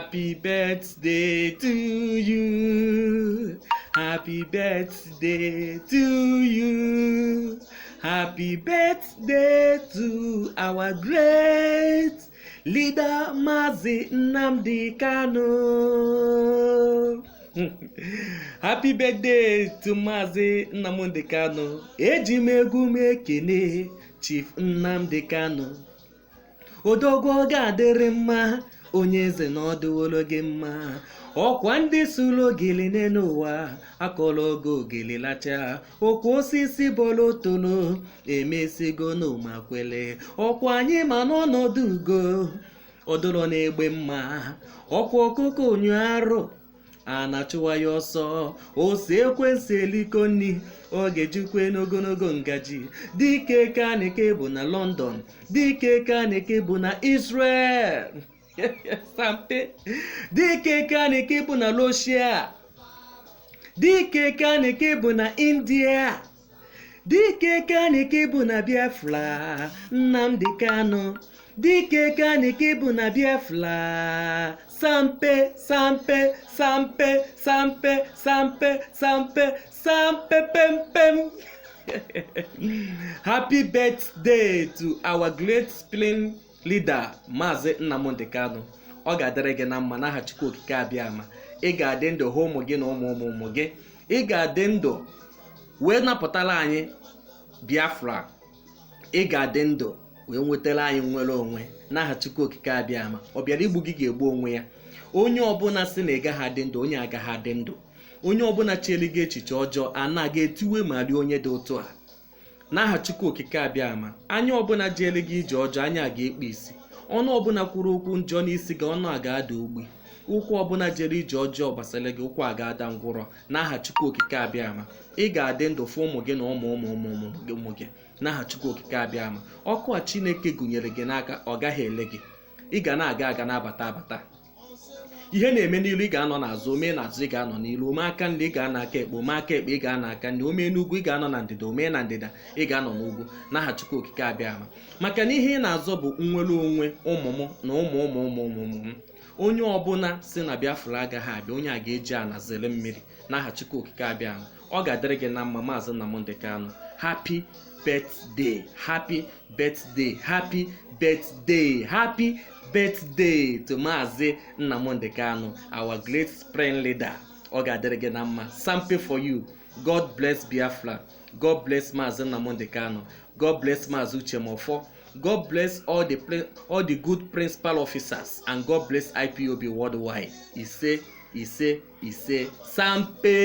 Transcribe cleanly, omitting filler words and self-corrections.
Happy birthday to you. Happy birthday to you. Happy birthday to our great leader, Mazi Nnamdi Kanu. Happy birthday to Mazi Nnamdi Kanu. Eji m egwu m ekene Chief Nnamdi Kanu. Odogwu, ọ ga-adịrị mma, onye eze, na ọdụwolo gị mma. Ọkwa ndị sụrụ ogili n'elu ụwa akọrọ oge ogili lacha okwu osisi bọrọ tolo emesigo n'ụmakwele. Ọkwa anyị ma n'ọnọdụ ugo ọdụrọ na-egbe mma. Ọkwa ọkụkọ onyu arụ a na-achụwa ya ọsọ ose ekwensu eliko nni ọ ga-ejukwe n'ogologo ngaji. Dike kanike bụ na London, dike kanike bụ na Israel, sampe dike kanike bụ na Russia, dike kanike bụ na India, dike kanike bụ na Biafra. Nnamdi Kanu, dike kanike bụ na Biafra. Sampe, sampe, sampe, sampe, sampe, sampe, sampe, pem pem. Happy birthday to our great supreme leader, Maazị Nnamdi Kanu. Ọ ga-adịrị gị na mma n'aha Chukwu Okike Abịama. Ị ga-adị ndụ hụ ụmụ gị na ụmụ ụmụ ụmụ gị. Ị ga-adị ndụ wee napụtara anyị Biafra. Ị ga-adị ndụ wee nwetara anyị nnwere onwe n'aha Chukwu Okike Abịama. Ọ bịara igbu gị ga-egbu onwe ya. Onye ọbụla sị na ị gaghị adị ndụ, onye agaghị adị ndụ. Onye ọbụla chere gị echiche ọjọọ anaghị etiwe ma rie onye dị otu a n'aha Chukwu Okike Abịama. Anya ọbụla jere gị ije ọjọọ, anya ga-ekpe isi. Ọnụ ọbụla kwuru okwu njọ n'isi gị, ọnụ a ga-ada ogbi. Ụkwụ ọbụla jere ije ọjọọ gbasara gị, ụkwụ a ga-ada ngwụrọ n'aha Chukwu Okike Abịama. Ị ga-adị ndụ fụ ụmụ gị na ụmụ ụmụ ụmụ ụmụ gị, ụmụ gị, n'aha Chukwu Okike Abịama. Ọkụ a Chineke gụnyere gị n'aka, ọ gaghị ele gị. Ị ga na-aga aga, na-abata abata. Ihe na-eme n'ilu, ị ga-anọ n'azụ. Ome n'azụ, ị ga-anọ n'ilu. Ome aka nri, ị ga-anọ aka ekpe. Ome aka ekpe, ị ga-anọ aka nri. Ome n'ugwu, ị ga-anọ na ndịda. Ome na ndịda, ị ga-anọ n'ugwu n'aha Chukwu Okike Abịama. Maka na ihe ị na-azọ bụ nnwere onwe ụmụ m na ụmụ ụmụ ụmụ ụmụ ụmụ m. Onye ọbụla si na Biafra agaghị abịa, onye a ga-eji ana zere mmiri n'aha Chukwu Okike Abịama. Ọ ga-adịrị gị na mma, Maazị Nnamdi Kanu. Happy birthday, happy birthday, happy birthday, happy birthday to Maazị Nnamdi Kanu, our great supreme leader. Ọ ga-adịrị gị na mma. Sampe for you. God bless Biafra. God bless Maazị Nnamdi Kanu. God bless Maazị Uche Mefor. God bless all the good principal officers and God bless IPOB worldwide. Ise, ise, ise, sampe.